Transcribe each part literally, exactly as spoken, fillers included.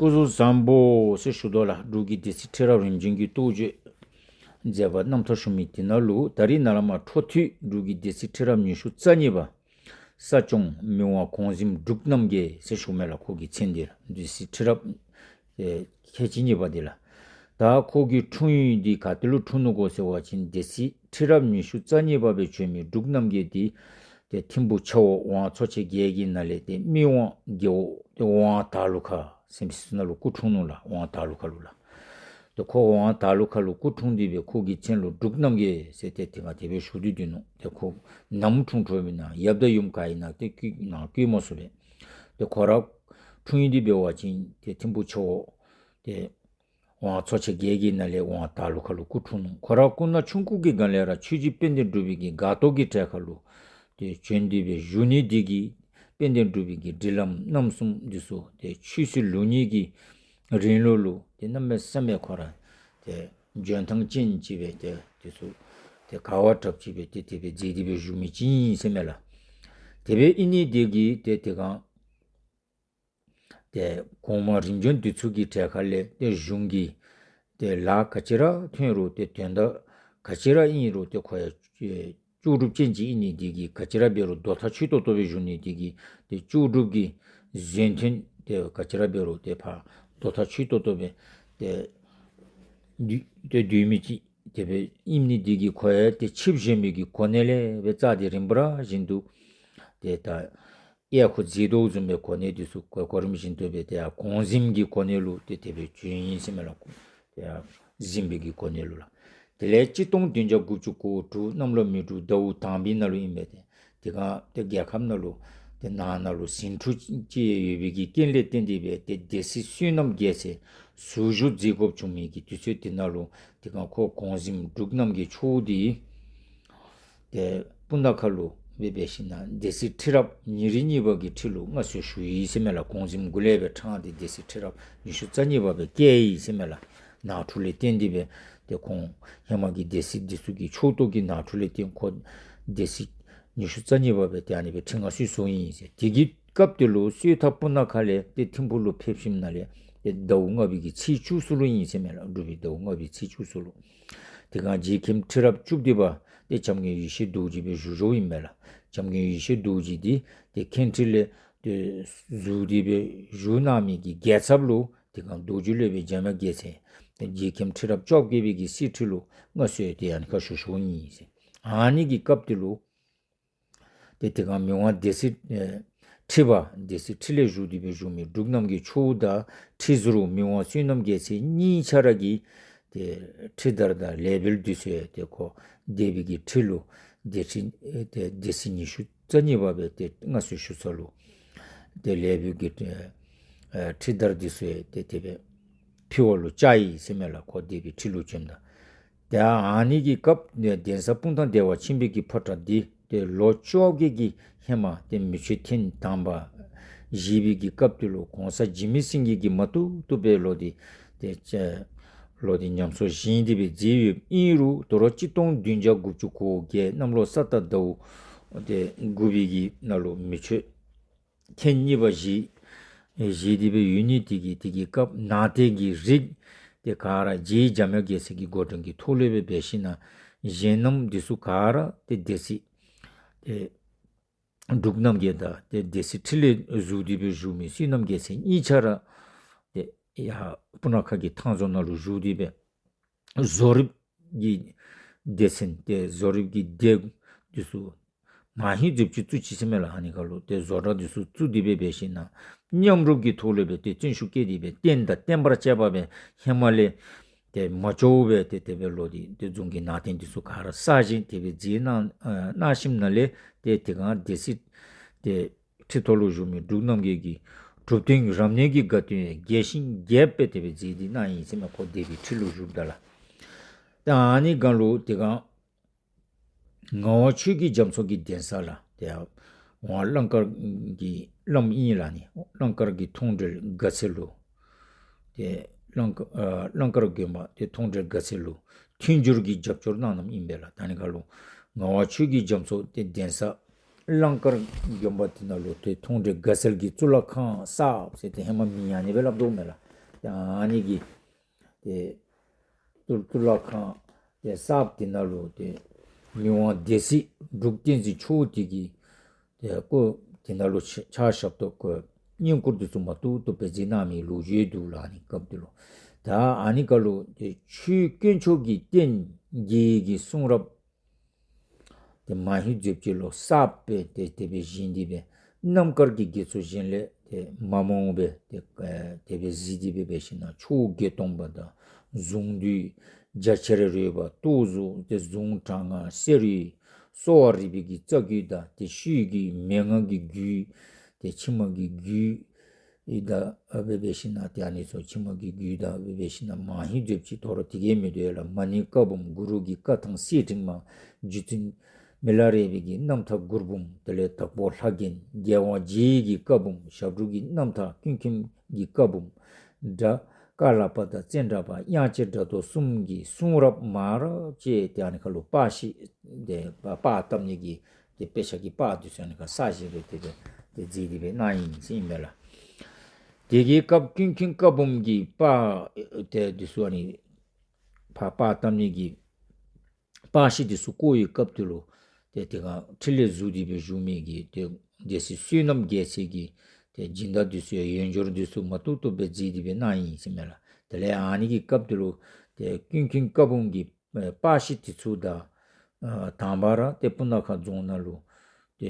སྐུ་གཟུགས་བཟང་པོ་ཟེར་ཞུ་དོ་ལགས། འབྲུག་གི་སྡེ་སྲིད་ཁྲི་རབས་རིམ་བྱོན་གྱི་རྟོགས་བརྗོད་མཛད་པ་རྣམ་ཐར་ཞུ་མི་དེ་ནང་ལུ་ད་རིས་ནཱ་ལས་མར་འཕྲོ་མཐུད་འབྲུག་གི་སྡེ་སྲིད་ཁྲི་རབས་ཉི་ཤུ་རྩ་གཉིས་པ་ས་སྐྱོང་མི་དབང་གོང་གཟིམ་འབྲུག་རྣམ་རྒྱལ་ཟེར་ཞུཝ་མས་ལགས། ཁོ་གི་མཚན་འདི་ལགས། སྡེ་སྲིད་ཁྲི་རབས་ཨེ་ཁལ་གཅིག་གཉིས་པ་འདི་ལགས། ད་ཁོ་གི་འཁྲུངས་ཡུལ་འདི་ག་ཏེ་ལུ་འཁྲུངས་ནུག་གོ་ཟེར་བ་ཅིན་སྡེ་སྲིད་ཁྲི་རབས་ཉི་ཤུ་རྩ་གཉིས་པ་སྦེ་བྱོན་མི་འབྲུག་རྣམ་རྒྱལ་འདི་ཏེ་ཐིམ་ཕུ་ཆབ་འོག་ཝང་ཚོ་ཆེན་བརྒྱད་ཀྱི་ནང་ལས་ཏེ་སྨད་ཝང་རྒེད་འོག་ཏེ་ཝང་དར་ལུ་ཁ་ཟེར་མི་ནང་ལུ་སྐུ་འཁྲུངས་ནུག་ལགས། ཝང་དར་ལུ་ཁ་ལུ་ལགས། ཏེ་ཁོ་ཝང་དར་ལུ་ཁ་ལུ་སྐུ་འཁྲུངས་ཏེ་སྦེ་ཁོ་གི་མཚན་ལུ་འབྲུག་རྣམ་རྒྱལ་ཟེར་ཏེ་དེ་སྒང་དེ་སྦེ་ཞུ་སྟེ་སྡོད་ནུག། ཏེ་ཁོ་ནམ་འཁྲུངས་འཁྲུངསམ་ཨིན་ན་ཡབ་དང་ཡུམ་ག་ཨིན་ན་ཏེ་བཀོད་ནང་བཀོད་མ་ཚུགས་པས། ཏེ་ཁོ་ར་འཁྲུངས་ཡུལ་འདི་འབད་བ་ཅིན་ཏེ་ཐིམ་ཕུ་ཆབ་འོག་ཏེ་ཝང་ཚོ་ཆེན་བརྒྱད་ཀྱི་ནང་ལས་ཝང་དར་ལུ་ཁ་ལུ་སྐུ་འཁྲུངས་ནུག། ཁོ་ར་སྐུ་ན་ཆུང་ཀུ་གི་སྒང་ལས་ར་ཆོས་རྗེ་དཔལ་ལྡན་འབྲུག་པའི་གི་སྒར་ལྟོ་གི་གྲལ་ཁ་ལུ་ཏེ་བྱོན་ཏེ་སྦེ་བཞུགས་ནི་འདི་གིས་དཔལ་ལྡན་འབྲུག་པའི་གི་སྒྲིག་ལམ་རྣམ་གསུམ་འདི་ཚུ་ཏེ་ཆོས་སྲིད་ལུགས་གཉིས་ཀྱི་རིང་ལུགས་ལུ་ཏེ་གནམ་མེད་ས་མེད་ཁོ་ར་ཏེ་འཇོན་ཐང་ཅན་ཅིག་སྦེ་ཏེ་དེ་ཚུ་ཏེ་ག་བ་དྲགཔ་ཅིག་སྦེ་ཏེ་དེ་སྦེ་མཛད་དེ་སྦེ་བཞུགས་མི་ཅིག་ཨིན་ཟེར་མས་ལགས། དེ་སྦེ་ཨིན་ནི་འདི་གིས་ཏེ་དེ་སྒང་ཏེ་གོང་མ་རིམ་བྱོན་འདི་ཚུ་གི་གྲལ་ཁ་ལས་ཏེ་གཞུང་གི་ཏེ་ལཱ་ག་ཅི་ར་ཐོན་རུང་ཏེ་དོན་དག་ག་ཅི་ར་ཨིན་རུང་ཏེ་ཁོ་ཡང་ལྕོགས་གྲུབ་ཅན་ཅིག་ཨིན་ནི་འདི་གིས་ག་ཅི་ར་འབད་རུང་དོ་ཐག་ཆོད་ཏོག་ཏོ་སྦེ་བཞུགས་ནི་འདི་གིས་ཏེ་ལྕོགས་གྲུབ་ཀྱི་གཟེངས་ཐོན་ཏེ་ག་ཅི་ར་འབད་རུང་ཏེ་ཕར་དོ་ཐག་ཆོད་ཏོག་ཏོ་སྦེ་ཏེ་སྡོད་ཏེ་སྡོད་མི་ཅིག་དེ་སྦེ་ཨིན་ནི་འདི་གིས་ཁོ་ཡང་ཏེ་ཆིབས་བཞོན་མི་གི་གོ་གནས་ལས་སྦེ་བརྩམས་ཏེ་རིམ་པ་ར་བཞིན་དུ་ཏེ་ད་ཡང་ཁོ་མཛད་དོ་བཟུམ་སྦེ་གོ་གནས་འདི་ཚུ་གོ་གོ་རིམ་བཞིན་དུ་སྦེ་ཏེ་ཡར་གོང་གཟིམ་གྱི་གོ་གནས་ལུ་ཏེ་དེ་སྦེ་བྱོན་ཡི་ཟེར་མས་ལགས། ཏེ་ཡར་གཟིམ་དཔོན་གྱི་གོ་གནས་ལུ་ལགས། དེ་ལས་གཅིག་སྟོང་བདུན་བརྒྱ་དགུ་བཅུ་གོ་དྲུག་གནམ་ལོ་མེ་འབྲུག་ཟླཝ་དང་པའི་ནང་ལུ་ཨིན་པས། ཏེ་དེ་སྒང་ཏེ་རྒྱལ་ཁབ་ནང་ལུ་ཏེ་ནང་ན་ལུ་ཟིང་འཁྲུག་ཅིག་ཡོད་པའི་གི་རྐྱེན་ལས་བརྟེན་ཏེ་སྦེ་ཏེ་སྡེ་སྲིད་བསོད་ནམས་རྒྱལ་མཚན་ཟུར་བཞུགས་མཛད་དགོཔ་བྱུང་མི་གི་དུས་ཚོད་དེ་ནང་ལུ་དེ་སྒང་ཁོ་གོང་གཟིམ་འབྲུག་རྣམ་རྒྱལ་མཆོག་འདི་ཏེ་སྤུ་ན་ཁ་ལུ་སྦེ་འབད་ཞིན་ན་སྡེ་སྲིད་ཁྲི་རབས་ཉེར་གཉིས་པ་གི་ཁྲི་ལུ་མངའ་གསོལ་ཞུ་ཡི་ཟེར་མས་ལགས། གོང་གཟིམ་གུ་ལས་སྦེ་ཕྲང་སྟེ་སྡེ་སྲིད་ཁྲི་རབས་ཉི་ཤུ་རྩ་གཉིས་པ་སྦེ་བཀལ་ཡི་ཟེར་མས་ལགས། ནང་འཁྲུག་ལས་བརྟེན་ཏེ་སྦེ་ཏེ་ཁོང་ཧེ་མ་གི་སྡེ་སྲིད་འདི་ཚུ་གི་ཕྱོགས་གཏོགས་ཀྱི་ནང་འཁྲུག་ལས་བརྟེན་ཁོ་སྡེ་སྲིད་ཉི་ཤུ་རྩ་གཉིས་པ་སྦེ་ཏེ་ཨ་ནི་སྦེ་ཁྲི་མངའ་གསོལ་སོང་ཡི་ཟེར། དེ་གི་སྐབས་དེ་ལུ་སོས་ཐ་སྤུ་ན་ཁ་ལས་ཏེ་ཐིམ་ཕུ་ལུ་ཕེབས་ཞིནམ་ལས་ཏེ་ཟླཝ་ལྔ་པའི་གི་ཚེས་བཅུ་གསུམ་ལུ་ཨིན་ཟེར་མས་ལགས། འབྲུག་པའི་ཟླཝ་ལྔ་པའི་ཚེས་བཅུ་གསུམ་ལུ། དེ་སྒང་རྗེ་མཁན་ཁྲི་རབས་བཅུ་བདུན་པ་ཏེ་བྱམས་མགོན་ཡེ་ཤེས་རྡོ་རྗེ་སྦེ་བཞུགས་བཞུགསཔ་ཨིན་མས་ལགས། བྱམས་མགོན་ཡེ་ཤེས་རྡོ་རྗེ་འདི་ཏེ་མཁན་ཁྲི་ལས་ཏེ་ཟུར་ཏེ་སྦེ་བཞུགས་གནང་མི་གི་རྒྱལ་ཚབ་ལུ་དེ་སྒང་རྡོ་རྗེ་སློབ་དཔོན་འཇམ་དབྱངས་རྒྱལ་མཚན་ཏེ་རྗེ་མཁན་ཁྲི་རབས་བཅོ་བརྒྱད་པའི་གི་གསེར་ཁྲི་ལུ་མངའ་གསོལ་ཏེ་ཨ་ནི་ཁར་བཞུགས་བཞུགསཔ་ཨིན་ཟེར། ཨ་ནི་གི་སྐབས་དེ་ལུ་ཏེ་དེ་སྒང་མི་དབང་སྡེ་སྲིད་ཨེ་ཁྲི་པ་སྡེ་སྲིད་ཁྲི་ལས་བཞུགས་ཏེ་སྦེ་བཞུགས་མི་འབྲུག་རྣམ་རྒྱལ་མཆོག་དང་ཁྲི་ཟུར་མི་དབང་བསོད་ནམས་རྒྱལ་མཚན་གཉིས་ཆ་ར་གིས་ཏེ་ཁྲི་དར་དང་ལེགས་འབུལ་འདི་ཚུ་ཡང་ཏེ་ཁོ་སྡེ་པའི་གི་ཁྲི་ལུ་སྡེ་ཁྲི་ཨེ་ཏེ་སྡེ་སྲིད་ཉི་ཤུ་རྩ་གཉིས་པ་སྦེ་ཏེ་མངའ་གསོལ་ཞུ་ས་ལུ་ཏེ་ལེགས་འབུལ་གྱི་ཨེ་ཁྲི་དར་འདི་ཚུ་ཡང་ཏེ་དེ་སྦེ་ཕུལ་བ་ལུ་བཅར་ཡི་ཟེར་མས་ལགས། ཁོ་སྡེ་པའི་ཁྲི་ལུ་བྱོནམ་ད། ཏེ་ཨ་ནི་གི་སྐབས་ཏེ་གདན་ས་སྤུངས་ཐང་བདེ་བ་ཆེན་པོའི་གི་ཕོ་བྲང་འདི་ཏེ་ལོ་བཅོ་བརྒྱད་ཀྱི་ཧེ་མ་ཏེ་མེ་མཆོད་ཐེངས་དང་པ་བཞེས་པའི་གི་སྐབས་དེ་ལུ་གོང་ས་འཇིགས་མེད་སེང་གེ་གིས་མ་བཏུབ་བཏུབ་སྦེ་ལོག་སྟེ་ཏེ་ལོག་སྟེ་ཉམས་གསོ་བཞེངས་ཏེ་སྦེ་མཛད་ཡོདཔ་ཨིན་རུང་དོ་རུང་གཅིག་སྟོང་བདུན་བརྒྱ་དགུ་བཅུ་གོ་བརྒྱད་གནམ་ལོ་ས་རྟ་ཟླཝ་ཏེ་དགུ་པའི་གི་ནང་ལུ་མེ་མཆོད་ཐེངས་གཉིས་པ་བཞེས་བཞེས་ཏེ་སྦེ་ཡོད་ནི་དེ་གིས་དེ་གི་སྐབས་ནང་རྟེན་གྱི་རིགས་ཏེ་ག་ར་རྗེ་འཇམ་དབྱངས་རྒྱལ་མཚན་གྱི་འགོ་འདྲེན་གྱི་ཐོག་ལས་སྦེ་འབད་ཞིན་ན་གཞན་རྣམས་འདི་ཚུ་ག་ར་ཏེ་སྡེ་སྲིད་ཏེ་འབྲུག་རྣམ་རྒྱལ་དང་ཏེ་སྡེ་སྲིད་ཁྲི་ལས་ཟུར་ཏེ་སྦེ་བཞུགས་མི་བསོད་ནམས་རྒྱལ་མཚན་གཉིས་ཆ་ར་ཏེ་ཡར་སྤུ་ན་ཁ་གི་ཐང་རྫོང་ནང་ལུ་བཞུགས་ཏེ་སྦེ་བཟོ་རིག་གི་སྡེ་ཚན་ཏེ་བཟོ་རིག་གི་སྡེ་འདི་ཚུ་ནང་ཧིང་རྫིབ་ཅིག་བཙུགས་ཅི་ཟེར་མས་ལགས། ཨ་ནི་ཁར་ལུ་ཏེ་བཟོ་གྲྭ་འདི་ཚུ་བཙུགས་ཏེ་སྦེ་འབད་ཞིན་ན་མཉམ་རུབ་ཀྱི་ཐོག་ལས་སྦེ་ཏེ་བརྩོན་ཤུགས་བསྐྱེད་དེ་སྦེ་རྟེན་དང་བརྟེན་པར་བཅས་པ་སྦེ་ཧེ་མ་ལས་ཏེ་མ་ལྕོགས་པར་ཏེ་དེ་སྦེ་ལོག་སྟེ་ཏེ་རྫོང་གི་ནང་རྟེན་འདི་ཚུ་ག་ར་གསར་བཞེངས་དེ་སྦེ་མཛད་གནང་ཨ་གནང་ཞིནམ་ལས་ཏེ་དེ་སྒང་སྡེ་སྲིད་ཏེ་ཁྲི་ཐོག་ལུ་བཞུགས་མི་འབྲུག་རྣམ་རྒྱལ་གྱི་གྲུབ་སྟོན་རབ་གནས་ཀྱི་དགའ་སྟོན་རྒྱས་ཤིང་རྒྱསཔ་སྦེ་དེ་སྦེ་མཛད་དེ་གནང་ཡི་ཟེར་མས། ཁོ་སྡེ་པའི་ཁྲི་ལུ་བཞུགསཔ་ད་ལགས། ཏེ་ཨ་ནི་སྒང་ལུ་དེ་སྒང་ངག་དབང་ཆོས་ཀྱི་རྒྱ་མཚོ་གི་གདན་ས་ལགས། ཏེ་ཝང་གླང་དཀར་གྱི་བླམ་ཨིན་ལགས། ཨ་ནི་གླང་དཀར་གྱི་མཐོང་གྲོལ་དགའ་ཚལ་ལུ་ཏེ་གླང་ཨ་གླང་དཀར་དགོན་པ་ཏེ་མཐོང་གྲོལ་དགའ་ཚལ་ལུ་མཐུན་འགྱུར་གྱི་རྒྱབ་སྐྱོར་གནང་གནངམ་ཨིན་པས་ལགས། ད་ཨ་ནི་ཁར་ལུ་ངག་དབང་ཆོས་ཀྱི་རྒྱ་མཚོ་ཏེ་གདན་ས་གླང་དཀར་དགོན་པ་དེ་ནང་ལུ་ཏེ་མཐོང་གྲོལ་དགའ་ཚལ་གྱི་གཙུག་ལག་ཁང་གསརཔ་ཟེར་ཏེ་ཧེ་མ་མིང་ཨ་ནི་སྦེ་སླབ་དོ་མས་ལགས། ཏེ་ཨ་ནི་གི་ཏེ་གཙུག་གཙུག་ལག་ཁང་ཏེ་གསརཔ་དེ་ནང་ལུ་ཏེ་མི་དབང་སྡེ་སྲིད་འབྲུག་བསྟན་འཛིན་མཆོག་དེ་གིས་ཏེ་ཁོ་དེ་ནང་ལུ་ཕྱག་ཕྱག་ཞབས་ཏོག་ཁོ་བསྙེན་བཀུར་དེ་ཚུ་མ་ཐུབ་ཐུབ་སྦེ་མཛད་གནང་མི་ལོ་རྒྱུས་འདུག་ལགས། ཨ་ནི་སྐབས་དེ་ལུ་ད་ཨ་ནི་ཁར་ལུ་ཏེ་ཆོས་དཀོན་མཆོག་གི་རྟེན་བརྒྱད་ཀྱི་གསུང་རབ་ཏེ་མ་ཧེ་མཛོད་ཅིག་ལུ་གསརཔ་སྦེ་ཏེ་དེ་སྦེ་བཞེངས་ཏེ་སྦེ་རྣམ་དཀར་གྱི་དགེ་ཚུལ་གཞན་ལས་ཏེ་མ་འོངམ་སྦེ་ཏེ་ཨེ་དེ་སྦེ་གཟིགས་ཏེ་སྦེ་འབད་ཞིན་ན་ཕྱོགས་བརྒྱད་སྟོང་པ་དང་གཟུངས་འདུས་རྒྱ་ཆེར་རོལ་པ་ཏོག་གཟུགས་ཏེ་གཟུངས་གྲངས་ལྔ་གསེར་འོད་གསོ་བ་རིག་པའི་གི་རྩ་རྒྱུད་དང་ཏེ་ཤེལ་གྱི་མན་ངག་གི་རྒྱུད་ཏེ་ཕྱི་མ་གི་རྒྱུད་ཨེ་ད་ཨ་སྦེ་འབད་ཞིན་ན་ཏེ་ཨ་ནི་ཚུ་ཕྱི་མ་གི་རྒྱུད་དང་ཨ་སྦེ་འབད་ཞིན་ན་མ་ཧེ་མཛོད་ཅིག་དོ་རུང་དེ་གིས་མི་དོ་ཡ་ལགས། མ་ཎི་བཀའ་འབུམ་གུ་རུ་གི་བཀའ་ཐང་གསེར་ཕྲེང་མ། རྗེ་བཙུན་མི་ལ་རས་པའི་གི་རྣམ་ཐར་མགུར་འབུམ། དེ་ལས་དྭགས་པོ་ལྷ་རྒྱན་རྒྱལ་དབང་རྗེ་ཡི་གི་བཀའ་འབུམ། ཞབས་དྲུང་གི་རྣམ་ཐར་ཀུན་མཁྱེན་གྱི་བཀའ་འབུམ། སྒྲ་ཀ་ལ་པ་དང་ཙནྡྲ་པ་དབྱངས་ཅན་སྒྲ་མདོ་གསུམ་གྱི་གསུང་རབ་མང་རབས་ཅིག་ཏེ་ཨ་ནི་ཁར་ལུ་པར་ཤིང་ཏེ་པར་པར་བཏབ་ནི་གི་ཏེ་དཔེ་ཆ་གི་པར་དེ་ཚུ་ཨ་ནི་ཁར་གསར་བཞེངས་སྦེ་ཏེ་ཏེ་ཏེ་མཛད་དེ་སྦེ་གནང་ཡི་ཟེར་ཨིན་པས་ལགས། དེ་གི་སྐབས་ཀུན་མཁྱེན་བཀའ་འབུམ་གྱི་པར་ཏེ་དེ་ཚུ་ཨ་ནི་པར་པར་བཏབ་ནི་གི་པར་ཤིང་དེ་ཚུ་བརྐོ་བའི་སྐབས་དེ་ལུ་ཏེ་དེ་སྒང་ཁྲི་ལས་ཟུར་ཏེ་སྦེ་བཞུགས་མི་གི་ཏེ་སྡེ་སྲིད་བསོད་ནམས་རྒྱལ་མཚན་གྱིས་ཏེ་སྦྱིན་བདག་དེ་ཚུ་ཡང་ཡོན་སྦྱོར་དེ་ཚུ་མ་ཐུབ་ཐུབ་སྦེ་མཛད་དེ་སྦེ་གནང་ཡི་ཟེར་མས་ལགས། དེ་ལས་ཨ་ནི་གི་སྐབས་དེ་ལུ་ཏེ་ཀུན་མཁྱེན་བཀའ་འབུམ་གྱི་ཨེ་པར་ཤིང་དེ་ཚུ་ད་ཨ་དང་པ་ར་ཏེ་སྤུ་ན་ཁ་རྫོང་ནང་ལུ་ཏེ་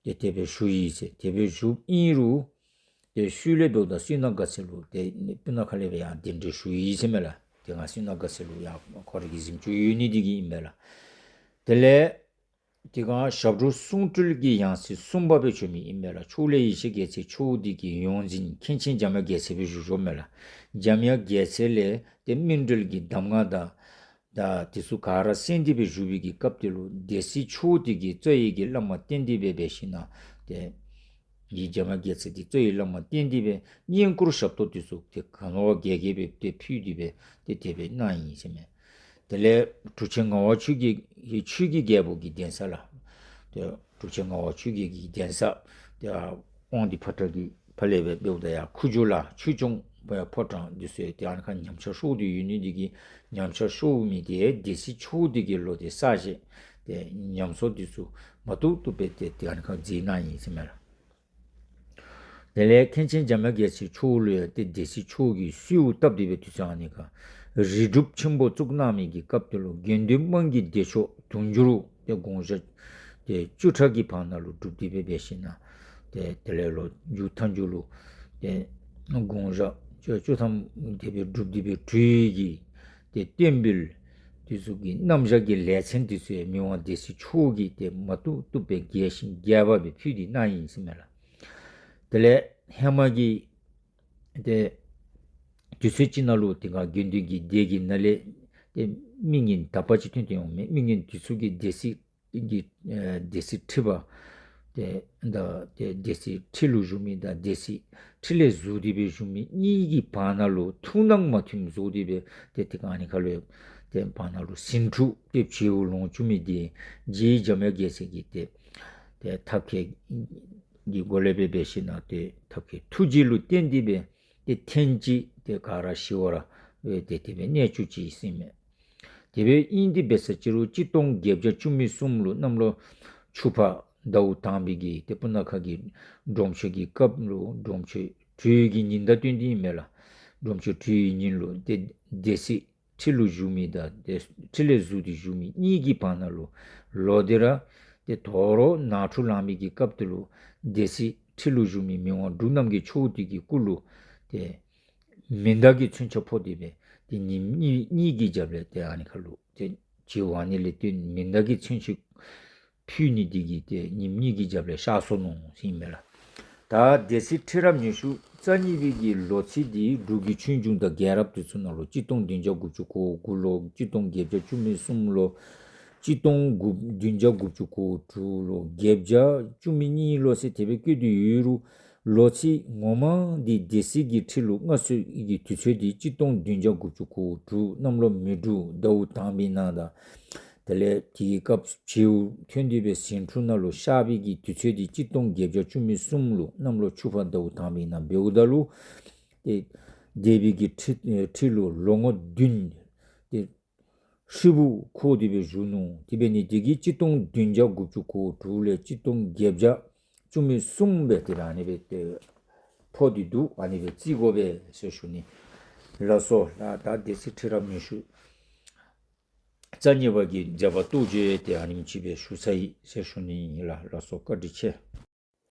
ཏེ་དེ་སྦེ་ཞུ་ཡི་ཟེར། དེ་སྦེ་ཞུཝ་ཨིན་རུང་ཏེ་ཤུལ་ལས་འབདཝ་ད་བསོད་ནམས་དགའ་ཚལ་ལུ་ཏེ་སྤུ་ན་ཁ་ལས་སྦེ་ཡར་གདན་འདྲེན་ཞུ་ཡི་ཟེར་མས་ལགས། ཏེ་ང་བསོད་ནམས་དགའ་ཚལ་ལུ་ཡར་ཁོ་རའི་གི་གཟིམ་ཅུང་ཡོད་ནི་དེ་གིས་ཨིན་མས་ལགས། དེ་ལས་དེ་སྒང་ཞབས་དྲུང་གསུང་སྤྲུལ་གྱི་ཡང་སྲིད་གསུམ་པ་སྦེ་བྱོན་མི་ཨིན་མས་ལགས། ཕྱོགས་ལས་ཡེ་ཤེས་རྒྱལ་མཚན་མཆོག་དེ་གི་ཡོངས་འཛིན་མཁན་ཆེན་འཇམ་དབྱངས་རྒྱལ་མཚན་སྦེ་བཞུགས་བཞུགསཔ་མས་ལགས། འཇམ་དབྱངས་རྒྱལ་མཚན་ལས་ཏེ་སྨིན་གྲོལ་གྱི་གདམས་ངག་དང་ད་དེ་ཚུ་ག་ར་གསན་ཏེ་སྦེ་བཞུགས་པའི་གི་སྐབས་དེ་ལུ་སྡེ་སྲིད་མཆོག་དེ་གིས་རྩ་བའི་གི་བླ་མ་བསྟེན་ཏེ་སྦེ་འབད་ཞིན་ན་ཏེ་ཡི་འཇམ་དབྱངས་རྒྱལ་མཚན་དེ་རྩ་བའི་བླ་མ་བསྟེན་ཏེ་སྦེ་བསྙེན་བཀུར་ཞབས་ཏོག་དེ་ཚུ་ཏེ་ག་ནི་བ་རྒྱས་རྒྱས་སྦེ་ཏེ་ཕུལ་ཏེ་སྦེ་ཏེ་དེ་སྦེ་གནང་ཡི་ཟེར་མས། དེ་ལས་གྲུབ་ཆེན་ངག་དབང་ཆོས་རྒྱལ་གྱི་ཆོས་ཀྱི་རྒྱལ་པོ་གི་གདན་ས་ལགས། ཏེ་གྲུབ་ཆེན་ངག་དབང་ཆོས་རྒྱལ་གྱི་གདན་ས་ཏེ་དབང་འདུས་ཕོ་བྲང་གི་ཕར་ལས་སྦེ་འབདཝ་ད་ཡར་ཁུ་བྱུག་ལ་ཆོས་སྐྱོང་ཕོ་བྲང་དེ་ཚུ་ཏེ་ཨ་ནི་ཁར་ཉམས་ཆག་ཤོར་ཏེ་ཡོད་ནི་དེ་གིས་ཉམས་ཆག་ཤོར་མི་དེ་སྡེ་སྲིད་མཆོག་དེ་གིས་ལོག་སྟེ་གསར་བཞེངས་ཏེ་ཉམས་གསོ་དེ་ཚུ་མ་ཐུབ་ཐུབ་སྦེ་ཏེ་ཏེ་ཨ་ནི་ཁར་མཛད་གནང་ཡི་ཟེར་མས་ལགས། དེ་ལས་མཁན་ཆེན་འཇམ་དབྱངས་རྒྱལ་མཚན་མཆོག་ལུ་ཡང་ཏེ་སྡེ་སྲིད་མཆོག་གིས་གསོལཝ་བཏབ་སྟེ་སྦེ་དུས་ཚོད་ཨ་ནི་ཁར་རིལ་སྒྲུབ་ཆེན་པོ་བཙུགས་གནང་མི་གི་སྐབས་དེ་ལུ་དགེ་འདུན་དམངས་ཀྱི་བདེ་མཆོག་དུང་ཕྱུར་ཏེ་དགུང་ཞག་ཏེ་བཅུ་ཕྲག་གི་བར་ན་ལུ་སྒྲུབ་སྟེ་སྦེ་འབད་ཞིན་ན་ཏེ་དེ་ལས་ལོ་མཇུག་མཐའ་མཇུག་ལུ་ཏེ་དགུང་ཞག་བཅུ་བཅུ་ཐམ་དེ་སྦེ་སྒྲུབ་སྟེ་སྦེ་གྲོལ་གྱི་ཏེ་རྟེན་འབུལ་དེ་ཚུ་གི་རྣམ་གཞག་གི་ལེ་ཚན་དེ་ཚུ་ཡང་མི་དབང་སྡེ་སྲིད་མཆོག་གིས་ཏེ་མ་བཏུབ་བཏུབ་སྦེ་རྒྱས་ཤིང་རྒྱས་པ་སྦེ་ཕུལ་ཏེ་གནང་ཡི་ཟེར་མས་ལགས། དེ་ལས་ཧེ་མ་གི་ཏེ་དུས་ཚོད་ཅིག་ནང་ལུ་ཏེ་ག་དགེ་འདུན་གྱི་སྡེ་གི་ནང་ལས་ཏེ་མི་ངན་དག་པ་ཅིག་ཐོན་ཏེ་འོང་མས། མི་ངན་དེ་ཚུ་གིས་སྡེ་སྲིད་ཀྱི་ཨེ་སྡེ་སྲིད་ཁྲི་པ་ཏེ་ད་ཏེ་སྡེ་སྲིད་ཁྲི་ལུ་བཞུགས་མི་དང་སྡེ་སྲིད་ཁྲི་ལས་ཟུར་ཏེ་སྦེ་བཞུགས་མི་གཉིས་ཀྱི་བར་ན་ལུ་ཐུགས་སྣང་མ་མཐུནམ་བཟོ་སྟེ་སྦེ་ཏེ་ཏེ་ག་ཨ་ནི་ཁར་ལུ་ཏེ་བར་ན་ལུ་ཟིང་འཁྲུག་ཏེ་བྱེལཝ་ལོང་བཅུག་མི་དེ་རྗེ་འཇམ་དབྱངས་རྒྱལ་མཚན་གྱིས་ཏེ་ཏེ་ཐབས་མཁས་ཀྱི་སྒོ་ལས་སྦེ་འབད་ཞིན་ན་ཏེ་ཐབས་མཁས་ཐུགས་རྗེ་ལུ་བརྟེན་ཏེ་སྦེ་ཏེ་ཐེངས་ཅིག་ཏེ་ག་ར་ཞི་བར་སྦེ་ཏེ་དེ་སྦེ་གནས་བཅུག་ཅི་ཟེར་མས། དེ་སྦེ་ཨིན་ཏེ་འབད་ས་ཅིག་རུང་གཅིག་སྟོང་བརྒྱད་བརྒྱ་བཅུ་མེད་གསུམ་ལུ་གནམ་ལོ་ཆུ་ཕག་ཟླཝ་དང་པའི་གི་ཏེ་སྤུ་ན་ཁ་གི་སྒྲོམ་མཆོད་ཀྱི་སྐབས་ལུ་སྒྲོམ་མཆོད་གྲོལ་གྱི་ཉིན་དང་བསྟུན་ཏེ་ཨིན་མས་ལགས། སྒྲོམ་མཆོད་གྲོལ་གྱི་ཉིན་ལུ་ཏེ་སྡེ་སྲིད་ཁྲི་ལུ་བཞུགས་མི་དང་ཏེ་ཁྲི་ལས་ཟུར་ཏེ་བཞུགས་མི་གཉིས་ཀྱི་བར་ན་ལུ་ལོག་སྟེ་ར་ཏེ་དོ་རུང་ནང་འཁྲུག་ལང་མི་གི་སྐབས་དེ་ལུ་སྡེ་སྲིད་ཁྲི་ལུ་བཞུགས་མི་མི་དབང་འབྲུག་རྣམ་རྒྱལ་མཆོག་དེ་གི་སྐུ་ལུ་ཏེ་མེ་མདའ་གི་མཚོན་ཆ་ཕོག་སྟེ་སྦེ་ཏེ་ཉིནམ་གཉིས་གཉིས་ཀྱི་རྒྱབ་ལས་ཏེ་ཨ་ནི་ཁར་ལུ་ཏེ་བྱེལཝ་ཨ་ནི་ལས་བརྟེན་མེ་མདའ་གི་མཚོན་ཆ་ཕུལ་ནི་དེ་གིས་ཏེ་ཉིནམ་གཉིས་ཀྱི་རྒྱབ་ལས་གཤགས་སོ་ནུག་ཟེར་ཨིན་མས་ལགས། ད་སྡེ་སྲིད་ཁྲི་རབས་ཉི་ཤུ་རྩ་གཉིས་པའི་གི་ལོ་ཚིགས་འདི་འབྲུག་གི་ཆོས་འབྱུང་དང་རྒྱལ་རབས་དེ་ཚུ་ནང་ལུ་གཅིག་སྟོང་བདུན་བརྒྱ་དགུ་བཅུ་གོ་དགུ་ལོ། གཅིག་སྟོང་བརྒྱད་བརྒྱ་བཅུ་མེད་གསུམ་ལོ། གཅིག་སྟོང་དགུ་བདུན་བརྒྱ་དགུ་བཅུ་གོ་དྲུག་ལོ། བརྒྱད་བརྒྱ་བཅུ་མེད་གཉིས་ལོ་ཟེར་དེ་སྦེ་བཀོད་དེ་ཡོད་རུང་ལོ་ཚིགས་ངོ་མ་འདི་སྡེ་སྲིད་ཀྱི་ཁྲི་ལུ་མངའ་གསོལ་གྱི་དུས་ཚོད་འདི་གཅིག་སྟོང་བདུན་བརྒྱ་དགུ་བཅུ་གོ་དྲུག་གནམ་ལོ་མེ་འབྲུག་ཟླཝ་དང་པའི་ནང་དང་དེ་ལས་དེའི་སྐབས་བྱེལཝ་ཐོན་ཏེ་སྦེ་ཟིང་འཁྲུག་ནང་ལུ་གཤགས་པའི་གི་དུས་ཚོད་འདི་གཅིག་སྟོང་བརྒྱད་བརྒྱ་བཅུ་མེད་གསུམ་ལུ་གནམ་ལོ་ཆུ་ཕག་ཟླཝ་དང་པའི་ནང་འབདཝ་ད་ལུ་ཏེ་ སྡེ་པའི་གི་ཁྲི་ཁྲི་ལུ་ལོ་ངོ་བདུན་ཏེ་ཧྲིལ་བུ་འཁོར་ཏེ་སྦེ་བཞུགས་ནུག། དེ་འབད་ནི་དེ་གིས་གཅིག་སྟོང་བདུན་བརྒྱ་དགུ་བཅུ་གོ་དྲུག་ལས་གཅིག་སྟོང་བརྒྱད་བརྒྱ་བཅུ་མེད་གསུམ་སྦེ་ཏེ་ཨ་ནི་སྦེ་ཏེ་ཕོག་སྟེ་འདུག། ཨ་ནི་སྦེ་བརྩི་དགོ་པས་ཟེར་ཞུ་ནི། ལགས་སོ་ལགས། ད་སྡེ་སྲིད་ཁྲི་རབས་ཉི་ཤུ་རྩ་གཉིས་པ་གི་མཛད་པ་རྟོགས་བརྗོད་དེ་ཨ་ནེམ་ཅིག་སྦེ་ཞུ་ཚར་ཡི་ཟེར་ཞུ་ནི་ཨིན་ལགས། ལགས་སོ། བཀའ་དྲིན་ཆེ།